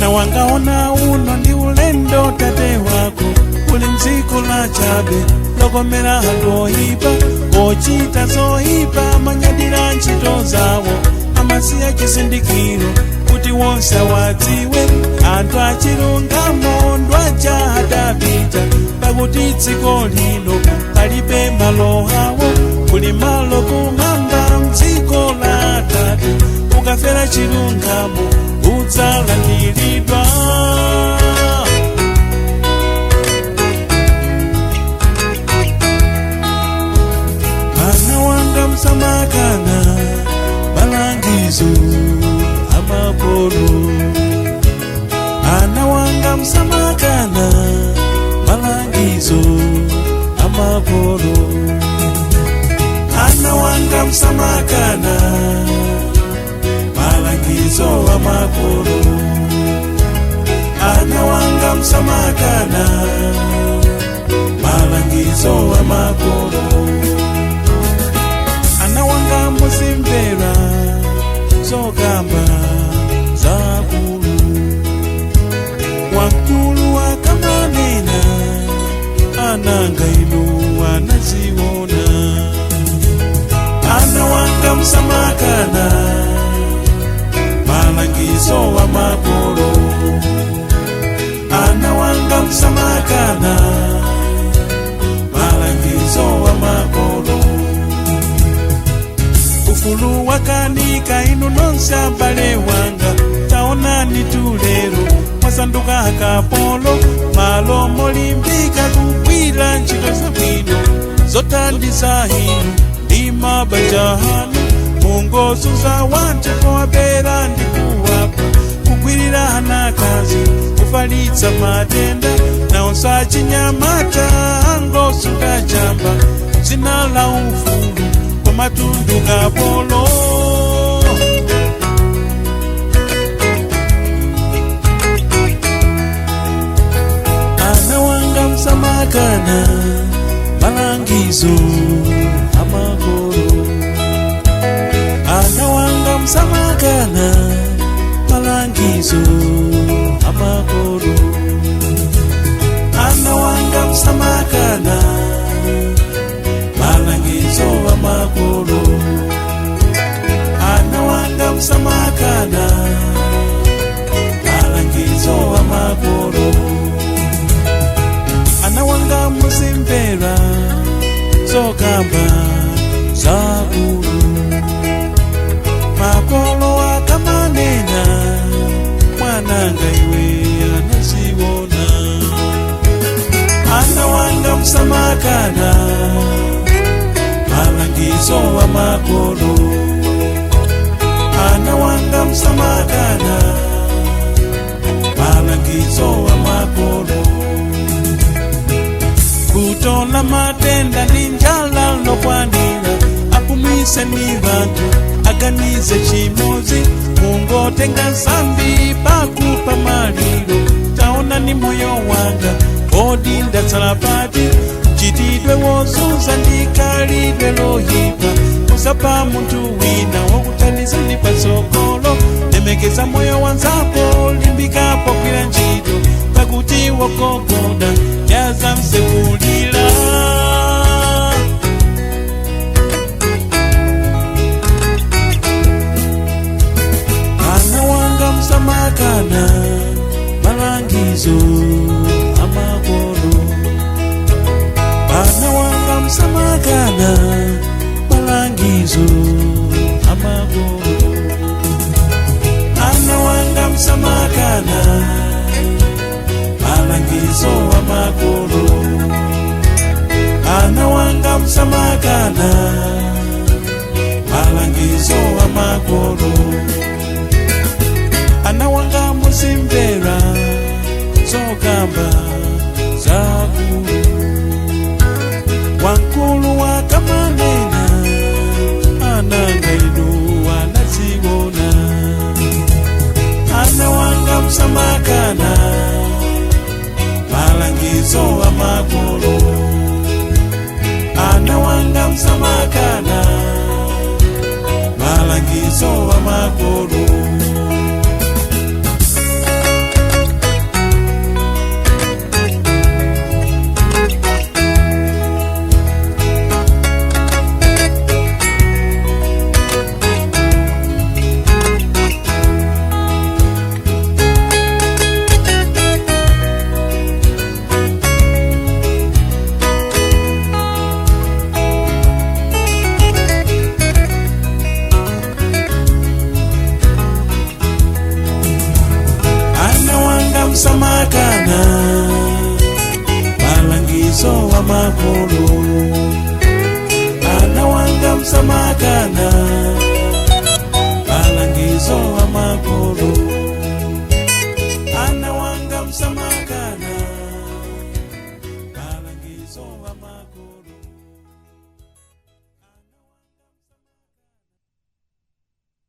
Mwana wanga, ona, uno ndi ulendo tate wako uli mdziko la chabe lokomera anthu oyipa ochita zoyipa, amanyadira ntchito zawo, amasiya chizindikiro kuti wonse awadziwe. Anthu achilungamo ndwaja adapita, pakuti dziko lino palibe malo awo. Kuli malo kumwamba mdziko la Atate, ukafera chilungamo udzalandiridwa. Mwana wanga, msamakana malangizo amakolo. Ana wanga, msamakana malangizo amakolo. Ana wanga, msamakana malangizo amakolo. Ana wanga, msamakana malangizo amakolo. Ana wanga, muzimvera zokamba zakulu. Wankulu akamanena, ananga inu anaziona. Ana wanga, msamakana malangizo wa makolo. Ana wanga, msamakana malangizo wa makolo. Ufulu wakanika inu nonse, abale wanga, taonani tulero mwasanduka akapolo, malo molimbika kugwira ntchito zabwino zothandiza inu ndi mabanja anu. Mungozuza wanthu powabera ndi kuwapha, kugwirira anakazi, kufalitsa matenda, nawonso achinyamata angosuka chamba dzina la ufulu kwamatundu kapolo. Ana wanga, msamakana malangizo amakolo. Ana wanga, msamakana malangizo amakolo. Ana wanga, msamakana malangizo amakolo. Ana wanga, msamakana malangizo amakolo. Ana wanga, muzimvera zokamba zakulu. Makolo akamanena, mwananga iwe anaziona. Ana wanga, msamakana malangizo wa makolo. Ana wanga, msamakana malangizo wa makolo. Kutola matenda ndi njala lokwanira, apumise ni bantu aganize chimozi, mungotenga nsambi pakupa maliro. Taona ni moyo wanga, kodi ndatsala pati? Chitidwe wozuza ndikalidwe loyipa, usapa munthu wina wokuthandizani patsogolo. Lemekeza moyo wanzako, limbikapo gwira ntchito, pakuti wogogoda yaza msekulila. Ana wanga, msamakana malangizo amakolo. Ana wanga, msamakana malangizo amakolo. Ana wanga, msamakana malangizo amakolo. Ana wanga, msamakana malangizo amakolo. Ana wanga, muzimvera zokamba zakulu. Wankulu wakamanena, ananga inu anaziona. Ana wanga, msamakana malangizo amakolo. Ana wanga, msamakana malangizo amakolo. msamakana malangizo wa makolo. Ana wanga msamakana malangizo wa makolo. Ana wanga msamakana malangizo wa makolo.